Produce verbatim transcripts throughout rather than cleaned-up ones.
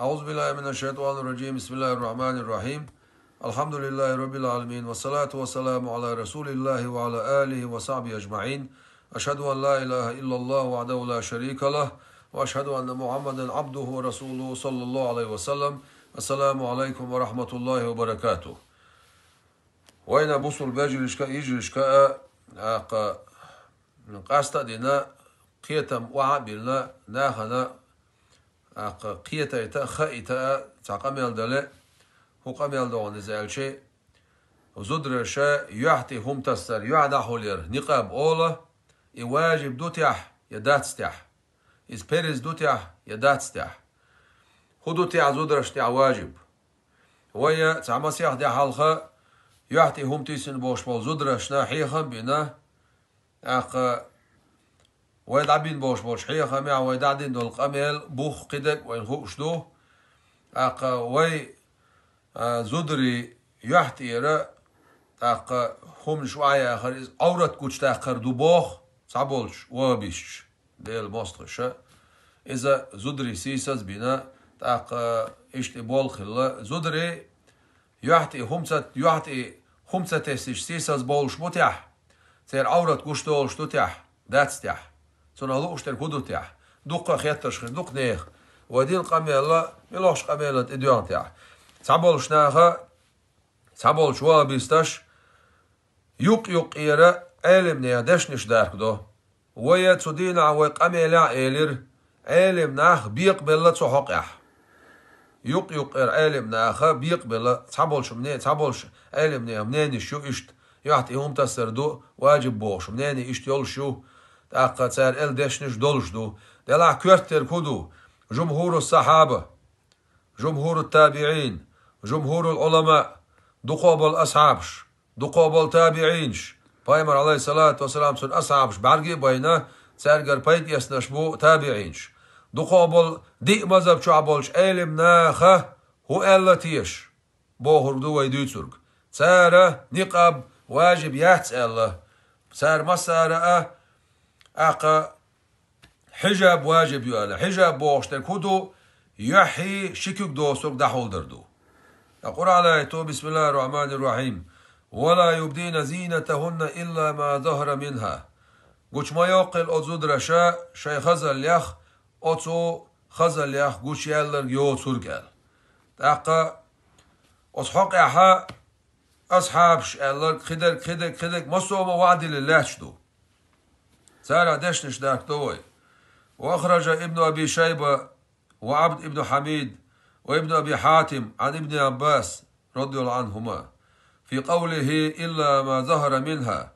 أعوذ بالله من الشيطان الرجيم. بسم الله الرحمن الرحيم. الحمد لله رب العالمين، والصلاة والسلام على رسول الله وعلى آله وصحبه أجمعين. أشهد أن لا إله إلا الله وحده لا شريك له، وأشهد أن محمدا عبده ورسوله، صلى الله عليه وسلم. السلام عليكم ورحمة الله وبركاته. Вайна бусул бежаришка, йижаришка а, тӀаккха къаста а дина, кхетам охьа а биллина, нахана, тӀаккха кхетайта а, хаийта а цхьа къамел дале, хӀу къамел догӀан иза аьлчи, зудараша юьхь тӀе хӀума тассар, юьхь дӀахьулъяр никъаб ола, и важиб ду техь я дац техь? Иза перз ду техь я дац техь? ХӀу ду техь зударашна тӀехь важиб? Вай цхьа масех де хьалха юьхь тӀе хӀума тиссина болуш болу зударашна хьехам а бина, тӀаккха вай дӀабина болуш болчу хьехамехь вай дӀадина долу къамел бух кхидерг а вайна хууш ду. ТӀаккха вай, а, зударий юьхь тӀера, тӀаккха хӀуманаш охьаяхар иза Ӏоврат гучудаккхар ду боху цхьаболчу ваххабисташа, Делан мостагӀаша. Иза зударий сийсаз а бина, тӀаккха иштта и болх хилла. Зударий юьхь тӀе хӀума ца, юьхь тӀе хӀума ца тесча сийсаз бовлуш бу техь? Церан Ӏоврат гуш долуш ду техь? Дац техь? Цунах лууш дерг хӀу ду техь? Дуккха а хеттарш хир ду-кх нехан. Вай дина къамел а, муьлхачу къамелан тӀедоьгӀна техь? Цхьаболчу наха, цхьаболчу ваххабисташа юкъ-юкъера Ӏелам нехан дешнаш дарко до. Вай цу дийнахь вай къамелехь а элира, Ӏелам нах бекъабелла цу хьокъехь. Юкъ-юкъера Ӏелам наха бекъабелла, цхьаболчу мне-, цхьаболчу Ӏелам нехан мненеш ю иштта, юьхь тӀе хӀума тассар ду важиб бохуш, мнение иштта йолуш ю, тӀаккха цара элла дешнаш долуш ду. Делахь коьрта дерг хӀу ду? Жумхуру сахьаба, жумхуру табиӀин, жумхурул Ӏулама, дукхах болу асхьабаш, дукхах болу табиӀинаш, Пайхамар, Ӏалайхиссалату вассалам, цуьнан асхьабаш бӀаьрга а байна, цаьргара пайда эцнарш бу табиӀинаш. Дукхах болу диъ мазхӀаб чохь болчу Ӏелам наха хӀун аьлла теша, бохург ду вай дуьйцург. Цара никъаб важиб яц аьлла. Цара массара а, тӀаккха хьижаб важиб ю аьлла. Хьижаб бохуш дерг хӀун ду? Юьхьий ши куьг доцург дӀахьулдар ду. Ткъа Къуръан аят ду: «Бисмиллахир-рахманир-рахим. Ва ла юбдина зинатахунна илла ма захара минха». Гучу ма йоккхийла оцу зудараша шайн хазаллех, оцу хазаллех гучуяьлларг йоцург аьлла. ТӀаккха оцу хьокъехьа асхьабаш аьлларг, кхидерг, кхидерг, кхидерг, массо а ма ваӀдилла лаьтташ ду. Цара дешнаш дарко до вай. Ва ахража ибну Аби Шайба ва Ӏабд ибну Хьамид ва ибну Аби Хьатим Ӏан ибни Аббас, радияллаху Ӏанхума, фи къавлихи: «Илла ма захара минха».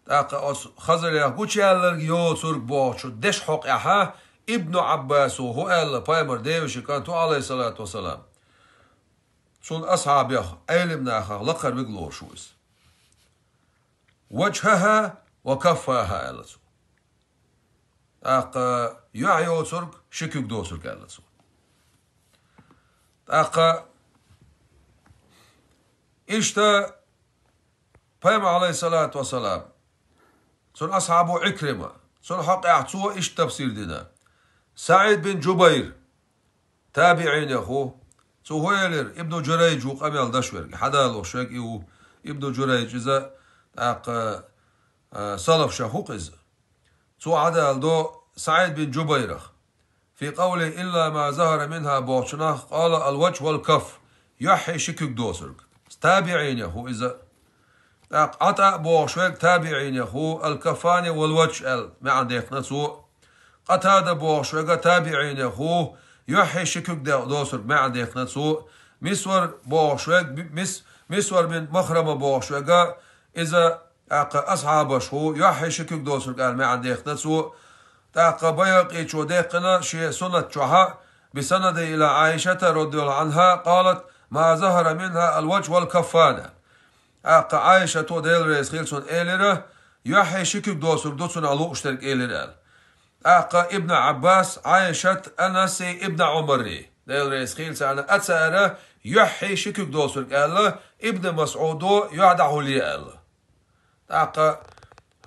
ТӀаккха оцу хазаллех гучуяьлларг йоцург бохучу дешан хьокъехьа Ибну Ӏаббасо хӀун аьлла, Пайхамар деваши кӀант ву, Ӏалайхиссалату вассалам? Цунна асхьабех, Ӏелам нахах лакхара вига лоруш ву иза. «Ваджхаха ва каффаха», аьлла цо. ТӀаккха юьхь йоцург, ши куьг доцург аьлла цо. ТӀаккха иштта Пайхамар, Ӏалайхиссалату вассалам, цуьнан асхьабо Ӏикрима, цуьнан хьокъехь цо иштта тафсир дина. СаӀид бин Джубайр, табиӀинех ву. Цо хӀун элира, Ибну Джурайдж ву къамел даш верг, хьадалош верг и ву. Ибну Джурайдж иза, тӀаккха, а, салаф шех ву-кх иза. Цо хьадалдо СаӀид бин Джубайрах. Фи къавли «илла ма захара минха» бохучунах, къала: «Ал-ваджху вал-кафф», юьхьий ши куьг доцург. ТабиӀинех ву иза. ТӀаккха Ӏатаъ бохуш верг табиӀинех ву, «Ал-каффани вал-ваджху» аьлла маьӀна даьккхина цо. Къатада бохуш верг а табиӀинех ву, юьхьий ши куьг де-, доцург маьӀна даьккхина цо. Мисвар бохуш верг, Мис-, Мисвар бин Махрама бохуш верг а, иза тӀаккха асхьабаш ву, юьхьий ши куьг доцург аьлла маьӀна даьккхина цо. ТӀаккха Байхакъичо даьккхина шен суннат чохьа: «Бисанадихи ила Ӏаишата, радияллаху Ӏанха, къалат: ма захара минха ал-ваджху вал-каффан». ТӀаккха Ӏаишато, Дела реза хила цунна, элира: «Юьхьий ши куьг доцург ду цунах лууш дерг», элира аьлла. ТӀаккха Ибн Ӏаббас, Ӏаишат, Анаси, Ибн Ӏумарри, Дела реза хила царна, а цара юьхьий ши куьг доцург аьлла, Ибн МасӀудо юьхь дӀахьулъе аьлла. ТӀаккха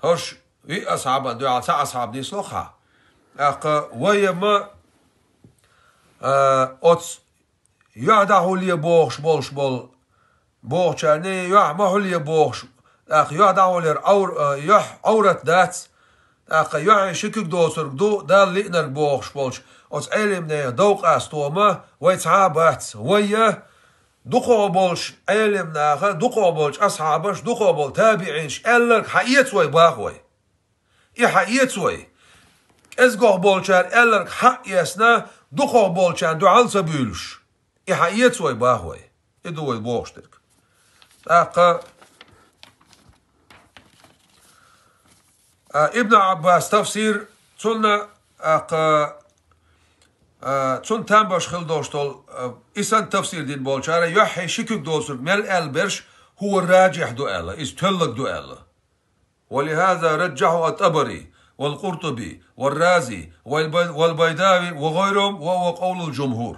хӀорш виъ асхьабан дуьхьал цхьа асхьаб нисло-кх хьан. ТӀаккха вай ма А, оцу юьхь дӀахьулъе бохуш болуш болу, бохучарний юьхь ма хьулъе бохуш, тӀаккха юьхь дӀахьулъяр Ӏовр-, а, юьхь Ӏоврат дац, тӀаккха юьхье ши куьг доцург ду, Далла лиънарг бохуш болчу оцу Ӏелимнехан дов къастома вай цхьа а бац, вай я, дукхох болчу Ӏелимнаха, дукхох болчу асхьабаш, дукхох болу табиӀинаш аьлларг хьаэца вай баха вай. И хьаэца вай. КӀезгох болчара аьлларг хьаэцна, дукхох болчарна дуьхьал ца буьйлуш. И хьаэца вай баха вай. И ду вай бохуш дерг. ТӀаккха, а, Ибн Ӏаббас тафсир, цунна, тӀаккха, а, цунна там беш хила долуш долу, а, и санна тафсир дина болчара, юьхье ши куьг доцург мел аьлла берш, хӀуъа раджихь ду аьлла, иза тоьллаг ду аьлла. ولهذا رجحه الطبري والقرطبي والرازي والبي-، والبيضاوي وغيرهم، وهو قول الجمهور.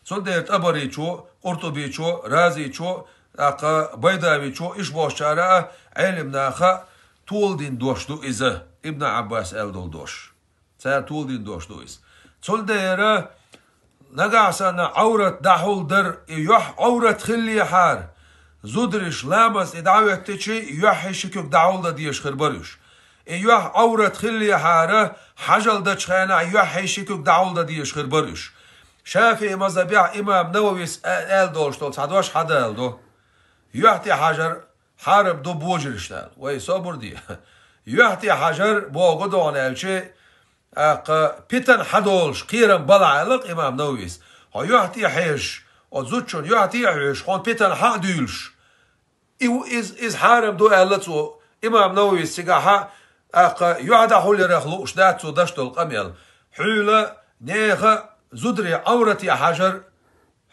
Цундела ТӀабаричо, Къуртубичо, Разичо, тӀаккха Байдавичо, иш бохучара а Ӏелимнаха толадина дош ду иза, Ибн Ӏаббас аьлла долу дош. Цара толадина дош ду иза. Цундела нагахь санна Ӏоврат дӀахьулдар, и юьхь Ӏоврат хиллехьара, зударш ламаз тӀе дӀахӀоьттичи, юьхье ши куьг дӀахьулдан дезаш хир бара уьш. И юьхь Ӏоврат хиллехьара, хьажал дачу хенахь юьхье ши куьг дӀахьулдан дезаш хир бара уьш. ШафиӀи мазхабехь имам Нававис а-, аьлла долуш долу цхьа дош хьадалла ду. Юьхь тӀе хьажар хьарам ду божаршна. Вай собар де. Юьхь тӀе хьажар боху догӀана аьлчи, тӀаккха питана хьадолуш кхерам балахь аьлла-кх имам Нававис. Хьо юьхь тӀе хьежаш, оцу зудчун юьхь тӀе а хьоьжуш, хьуна питана хьа а дуьйлуш. И ву-, иза, иза хьарам ду аьлла цо, имам Нававис цигахьа, тӀаккха юьхь дӀахьулъярах лууш дац цо деш долу къамел. Хьуьйла, нехан, зударий Ӏоврате хьажар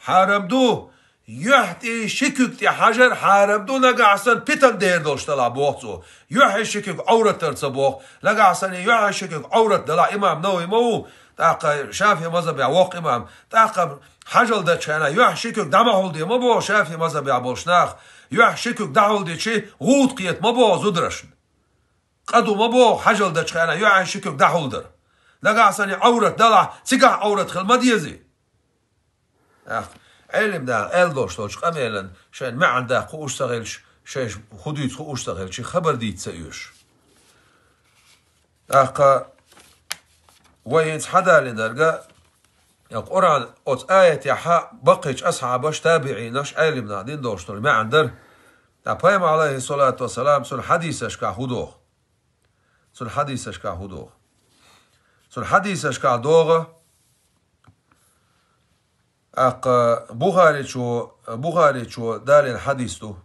хьарам ду, юьхь тӀе ши куьг тӀе хьажар хьарам ду, нагахь санна питана дер долуш делахь, боху цо. Юьхье ши куьг Ӏоврат дар ца боху, нагахь санна юьхье ши куьг Ӏоврат делахь, имам Навави ма ву, тӀаккха ШафиӀи мазхабехь воккха имам, тӀаккха хьажал дачу хенахь юьхье ши куьг дӀа ма хьулде ма боху ШафиӀи мазхабехь болуш нах, юьхье ши куьг дӀахьулдичи, гӀуда кхета ма боху зударшна. Къа ду ма боху хьажал дачу хенахь юьхье ши куьг дӀахьулдар. Нагахь санна и Ӏоврат делахь, цигахь Ӏоврат хила ма дезий. Ах, Ӏелимнаха аьлла долуш долчу къамелан шайн маьӀна даккха хууш ца хилча, шайша хӀун дуьйцу хууш ца хилча, хабар дийца ца оьшу. ТӀаккха вай хӀинца хьадалинарг, я Къуръан оцу аятехьа баккхийчу асхьабаш, табиӀинаш, Ӏелимнаха дина долуш долу маьӀна дара. Ткъа Пайхамар, алейхиссалату вассалам, цуьнан хьадисашкахь хӀун доху? Цуьнан хьадисашкахь хӀун доху? Цуьнан хьадисашкахь догӀу, тӀаккха Бухаричо, Бухаричо далийна хьадис ду.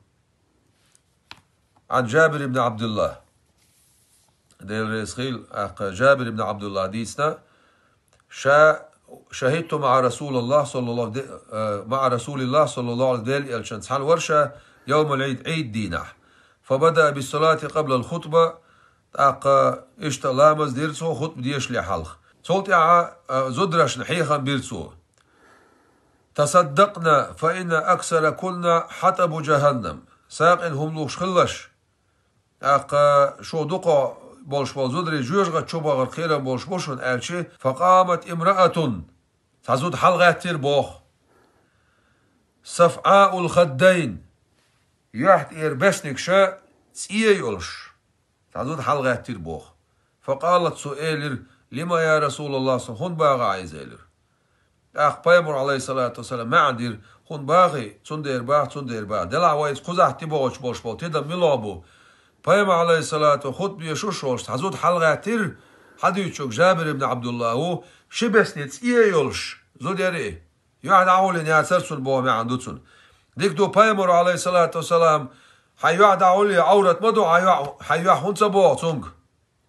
Ан Джабир ибн Абдуллах. Дела реза хила, тӀаккха Джабир ибн Абдуллах дийцина, ша шахидту маӀа Расулаллах саллаллаху де-, э, маӀа Расулиллах саллаллаху алейхи, Делан элчанца цхьаьна вара ша, йовмал Ӏид, Ӏид дийнахь. Фабада биссалати къаблал хутба, тӀаккха иштта ламаз дира цо хутба дешале хьалха. Цул тӀаьхьа, а, зударшна хьехам бира цо. Тасаддакъна, фа инна аксаракунна хьатӀабу джаханнам. Сакъина хӀума лухуш хилалаш. ТӀаккха шу дукха болуш болу зударий жоьжахати чу бахар кхерам болуш бу шуна аьлчи, факъамат имраатун. Цхьа зуда хьалагӀаьттира боху. СафӀаул хаддайн. Юьхь тӀера беснигаш цӀе йолуш. Цхьа зуда хьалагӀаьттира боху. Факъалат, цо элира, лима я Расулаллах, сан хӀунда багӀа иза элира. ТӀаккха Пайхамар, алейхиссалату вассалам, маьӀна дира, хӀунда бахий, цундела баха, цундела баха. Делахь вай иза кхузахь тӀебогӀуш болуш болу тидам мила бу? Пайхамар, алейхиссалату, хутба дешуш волуш, цхьа зуда хьалагӀаьттира, хьадуьйцучуьнга Джабир ибн Абдуллах ву, ши бесне цӀе йолуш, зуда яра и. Юьхь дӀахьулйина яцара цунна боху маьӀна ду цунна. Дика ду, Пайхамар, алейхиссалату вассалам, хьайн юьхь дӀахьулйе Ӏоврат ма ду, хьайн юьхь, хьайн юьхь хӀунда ца боху цунга?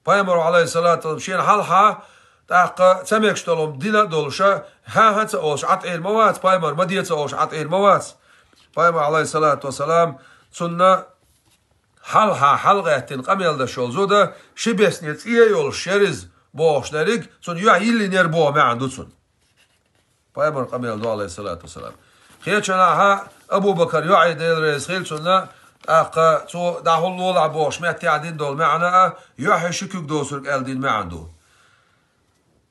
Пайхамар, алейхиссалату вассалам, шена хьалха, тӀаккха ца мегаш долу дина а долуша, хьан-хьан ца олуш Ӏатаийр ма вац, пайхамар ма де ца олуш Ӏатаийр ма вац. Пайхамар, алейхиссалату вассалам, цунна хьалха хьалагӀаьттина къамел деш йолу зуда, ши бесне цӀе йолуш яра иза бохуш дерриг, цунна юьхь йиллинера боху маьӀна ду цунна. Пайхамар къамел ду, алейхиссалату вассалам. Кхечанахьа Абу Бакар йоӀе, Дела реза хила цунна, тӀаккха цо дӀахьуллолахь бохуш меттехь дина долу маьӀна а, юьхье ши куьг доцург аьлла дина маьӀна ду.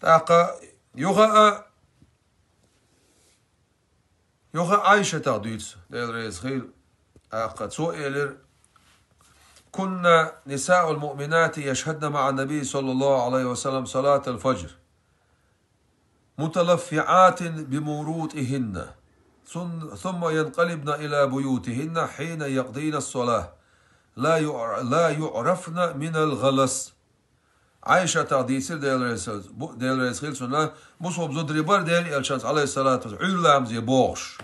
ТӀаккха юха а Юха Ӏайшатах дуьйцу, Дела реза хила, тӀаккха цо элира: «كن نساء المؤمنات يشهدن مع النبي صلى الله عليه وسلم صلاة الفجر متلفعات بمروطهن، ثم، ثم ينقلبن إلى بيوتهن حين يقضين الصلاة، لا يع-، لا يعرفن من الغلس». Ӏайшатах дийцира, Дела реза хила, бу-, Дела реза хила цунна, бусалба зударий бара Делан элчанца, Ӏалайхиссалату вассалам, Ӏуьйра ламазе богӀуш.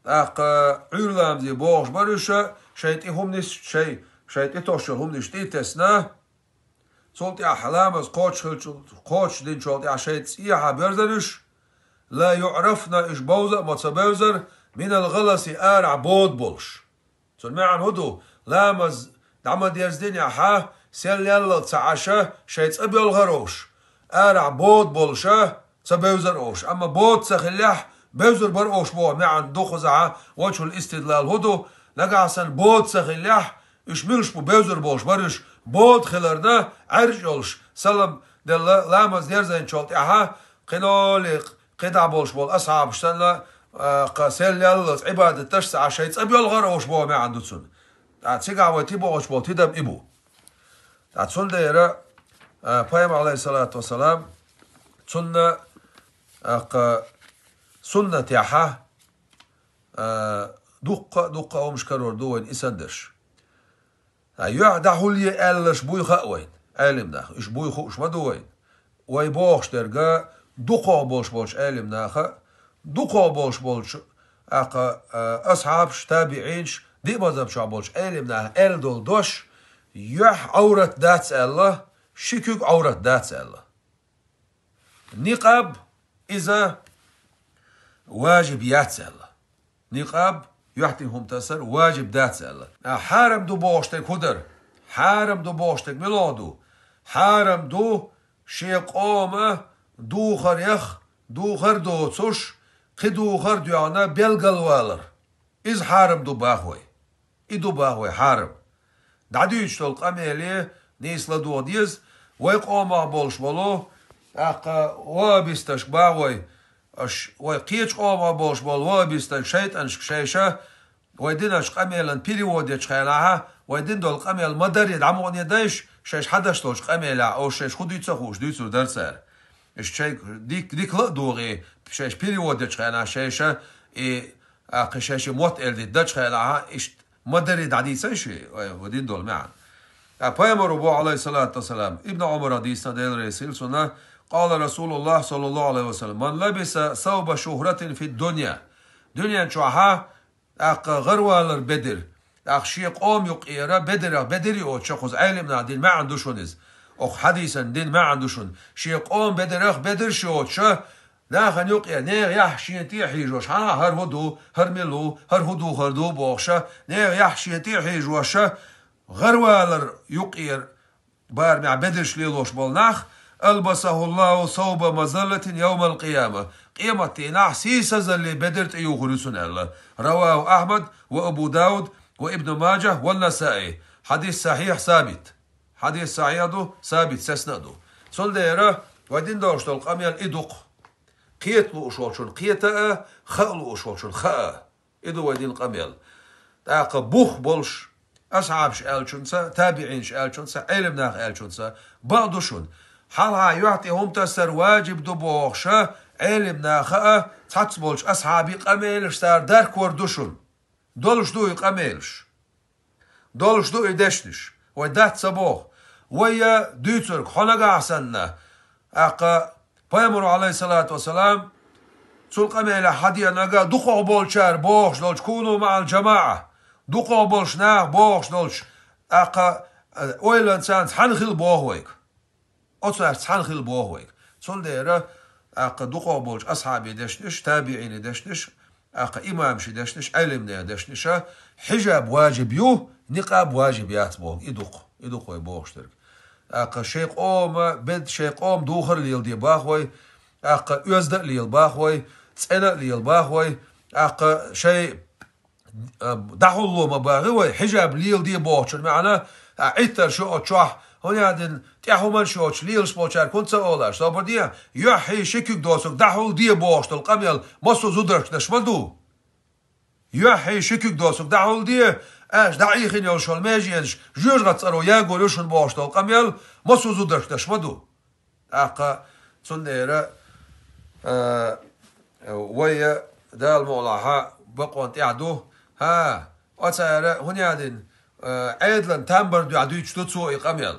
ТӀаккха Ӏуьйра ламазе богӀуш бара уьш, шайн тӀе хӀуманаш, шайн, шайн тӀе тосучу хӀуманаш тӀе а тесна, цул тӀаьхьа ламаз кхочушхилча-, кхочушдинчул тӀаьхьа шайн цӀехьа бевзара уьш, لا يعرفن, уьш бовза а ма ца бевзара, من الغلس, арахь бода болуш. Цуьнан маьӀна хӀун ду? Ламаз дӀа ма-дерзадинехь, сел яллалц ца Ӏаш, шайн цӀа боьлхура уьш, арахь бода болуш, ца бевзара уьш. Амма бода ца хиллехь, бевзар бара уьш боху маьӀна ду кхузахь, وجه الاستدلال хӀун ду? Нагахь санна бода ца хиллехь, уьш муьлш бу, бевзар болуш бара уьш, бода хиларна, Ӏаьржа йолуш, салам делла, ламаз дерзийначул тӀаьхьа, кхин олий, кхидӀа болуш болу асхьабаш санна, а, кхин сел яллалц Ӏибадат деш ца Ӏаш, шайн цӀа боьлхура уьш боху маьӀна ду цуьнан. ТӀаккха цигахь вай тӀебогӀуш болу тидам и бу. ТӀаккха цундела, а, Пайхамар, Ӏалайхиссалату вассалам, цунна, а, кхин суннатехь, а, дуккха а, дуккха а хӀуманаш карор ду вайна и санна дерш. Ткъа юьхь дӀахьулъе аьлларш буй хаьа вайна, Ӏелам нах. Уьш буй хууш ма ду вайна. Вай бохуш дерг дукхох болуш болчу Ӏелам наха, дукхох болуш болчу, тӀаккха, а, асхьабаш, табиӀинаш, диъ мазхӀаб чохь болчу Ӏелам наха аьлла долу дош: юьхь Ӏоврат дац аьлла, ши куьг Ӏоврат дац аьлла. Никъаб иза важиб яц аьлла. Никъаб, юьхь тӀе хӀума тасар, важиб дац аьлла. А хьарам ду бохуш дерг хӀун дара? Хьарам ду бохуш дерг мила ду? Хьарам ду шен къоман духарех духар доцуш, кхин духар доьгӀна белгалвалар. Иза хьарам ду боху вай. И ду боху вай хьарам. ДӀадуьйцуш долу къамеле нийса ладогӀа деза, вай къомах болуш болу, тӀаккха ваххабисташ боху вай, аш вай кхечу къомах болуш болу ваххабистан шайтӀанашка шайша, вай диначу къамелан перевод ечу хенахь, вай дина долу къамел ма-дарра дӀа мукъане дайша, шайша хьадеш долчу къамелехь, ош шайша хӀун дуьйцу а хууш дуьйцур дара цара. Иштта шайга дик-, дика ла а догӀий, шайша перевод ечу хенахь шайша, и, а, кхин шайша мотт элдита дечу хенахь, иштта ма-дарра дӀадийцай ши, вай, вай дина долу маьӀна. Ткъа Пайхамаро боху, Ӏалайхиссалату вассалам, Ибн Ӏумара дийцина, Дела реза хила цунна: «قال رسول الله صلى الله عليه وسلم: من لبس ثوب شهرة في الدنيا». Дуьнен чохь, тӀаккха гӀарвалар бедар, тӀаккха шен къоман юкъера бедарах, бедар йоцуш, кхуза Ӏелам наха дина маьӀна ду шуна иза. Окху хьадисан дина маьӀна ду шуна. Шен къоман бедарах бедарш йоцуш, нахана юкъе, нехан яхь шена тӀе а хьийжош, хьан хӀара хӀун ду, хӀара мила ву, хӀара хӀун духар ду бохуша, нехан яхь шена тӀе а хьийжоша, гӀарвалар юкъера барамехь бедарш лелош болу нах, «ألبسه الله ثوب مذلة يوم القيامة». Къематдийнахь сийсазалле бедар тӀеюхур ю цунна аьлла. رواه أحمد وأبو داود وابن ماجه والنسائي. Хьадис сахьихь, сабит. Хьадис сахьихь ду, сабит, сесна а ду. Цундела вай дина долуш долу къамел и ду-кх. Кхета лууш волчун кхета а, хаа лууш волчун хаа а. И ду вай дина къамел. ТӀаккха бух болуш, асхьабаш аьллачунца, табиӀинаш аьллачунца, Ӏелам наха аьллачунца, бакъ ду шуна. Хьалха юьхь тӀе хӀума тасар важиб ду бохуша, Ӏелам наха а, цхьацца болчу асхьабийн къамелаш цара даркор ду шуна. Долуш ду и къамелаш. Долуш ду и дешнаш. Вай дац ца боху. Вай я дуьйцург, хьо нагахь санна, тӀаккха Пайхамаро, Ӏалайхиссалату вассалам, цул къамелехь хьадеана нагахь дукхох болчара бохуш долчу «كونوا مع الجماعة», дукхох болчу наха бохуш долчу, тӀаккха, э, ойланца цхьаьна хила боху вайга. Оцаьрца цхьаьна хила боху вайга. Цундела, тӀаккха дукхох болчу асхьабийн дешнаш, табиӀинийн дешнаш, тӀаккха имамашийн дешнаш, Ӏелам нехан дешнаша, хьижаб важиб ю, никъаб важиб яц боху. И ду-кх, и ду-кх вай бохуш дерг. ТӀаккха шайн къоман бед-, шайн къоман духар а леладе боху вай, тӀаккха оьзда а лела боху вай, цӀена а лела боху вай, тӀаккха шайн а, дӀахьулло ма боху вай, хьижаб леладе бохучун маьӀна, а, Ӏиттарш ю оцу чохь, ХӀунда аьлча тӀехь хӀуманаш йоцуш лелаш болчаьрга хӀунда ца олу аша? Собар де, юьххьий ши куьг доцург дӀахьулде бохуш долу къамел массо а зударшкаш ма ду. Юьххьий ши куьг доцург дӀахьулде, аша дӀаийхина йолуш йолу меженаш жоьжахатин цӀаро ягор ю шуна бохуш долу къамел массо а зударшкаш ма ду. ТӀаккха цундела, а, вай Дала мукъалахь бакъонан тӀехь ду. ХӀа, оцара хӀунда аьлча, а, Ӏедалан там бар дуьхьа дуьйцуш ду цо и къамел.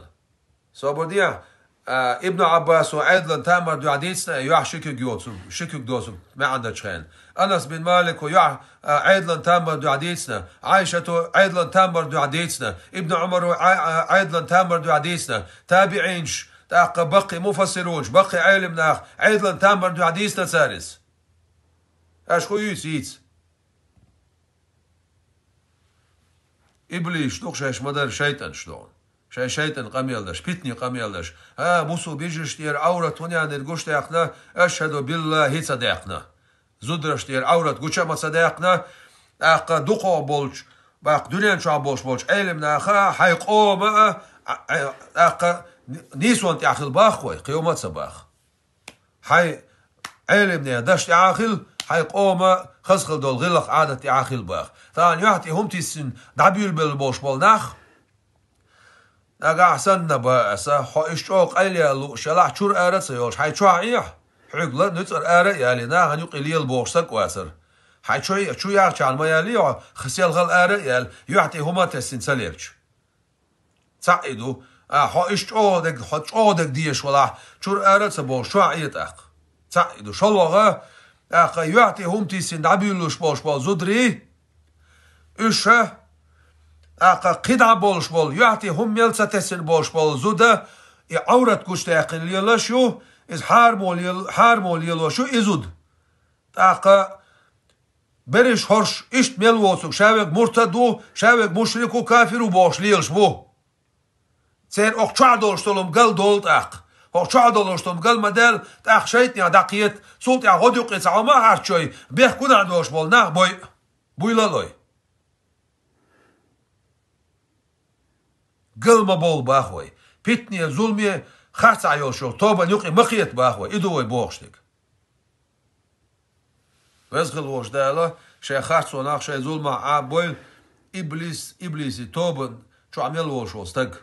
Собар де, а, Ибн Ӏаббасо Ӏедалан там бар дуьхьа дийцина, юьхь ши куьг йоцург, ши куьг доцург маьӀна дечу хенахь. Анас бин Малико юьхь, а, Ӏедалан там бар дуьхьа дийцина, Ӏайшато Ӏедалан там бар дуьхьа дийцина, Ибн Ӏумаро Ӏа-, а, Ӏедалан там бар дуьхьа дийцина, табиӀинаш, тӀаккха баккхий муфассирунаш, баккхий Ӏелам нах Ӏедалан там бар дуьхьа дийцина цара иза. Аша хӀун юьйцу, йийца? Иблисаш ду-кх шаьш ма-дарра шайтӀанаш ду. Шайн шайтӀан къамел деш, питане къамел деш. А, бусулба йижаршна тӀера Ӏаврат хӀунда аьлча гучудаьккхина, ашхӀаду биллахӀи ца даьккхина. Зударшна тӀера Ӏаврат гуча а ма ца даьккхина, тӀаккха дукхох болчу, баккха дуьнен чохь болуш болчу Ӏелам наха, хьайн къома а, а, а, тӀаккха нийсонан тӀехь хила боху вай, кхин хӀума а ца боху. Хьайн Ӏелам нехан дашна тӀехь а хила, хьайн къома хаза хила долу гӀиллакх-Ӏадат тӀехь а хила боху. Тахана юьхь тӀе хӀума тиссина дӀабуьйлабелла болуш болу нах, нагахь санна боху аса, хьо иштта чӀогӀа къайлаяла лууш ялахь, чуьра ара а ца йолуш, хьайн чохь Ӏехьа, хьоьга ла-, нуьцкъара ара а ялий, нахана юкъе лелабохуш стаг вацара. Хьайн чу, чу яхчахьана ма ялий хьо, селхана ара а яьлла, юьхь тӀе хӀума а тесна ца лелча. Цхьаъ и ду. А, хьо иштта чӀогӀа дерг, хьо чӀогӀа дерг дезаш валахь, чуьра ара а ца бохуш, чохь Ӏе тӀаккха. Цхьаъ и ду. ШолгӀа, тӀаккха юьхь тӀе хӀума тиссина дӀабуьйлалуш болуш болу зударий, уьш, тӀаккха кхидӀа болуш болу, юьхь тӀе хӀума мел ца тесина болуш болу зуда, и Ӏаврат гучудаьккхина лелош ю, иза хьарамо лел-, хьарамо лелош ю и зуда. ТӀаккха берриш хӀорш иштта мел воцург, ша верг муртад ву, ша верг мушрик ву, кафир ву бохуш лелаш бу. Церан окху чохь долуш долу гал долу тӀаккха. ХӀокху чохь долуш долу гал ма-даьлла, тӀаккха шайтӀанех дӀакхета, цул тӀаьхьа гӀодаюккъе цхьа хӀума а хьарчой, бехк-гунахь долуш болу нах бойу. Буйла а лой. Гал ма бовла боху вай. Питане, зуламе харцахь йолуш йолу тобанна юкъе ма кхета боху вай. И ду вай бохуш дерг. Веза хила волуш Дала шайн харцонах, шайн зуламах Ӏаббойла иблис, иблиси тобанна чохь мел волуш волу стаг.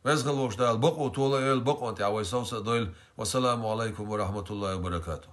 Веза хила волуш Дала бакъо толайойла, бакъонан тӀехь вай совца а дойла. Вассаламу алайкум ва рахматуллахи ва баракатух.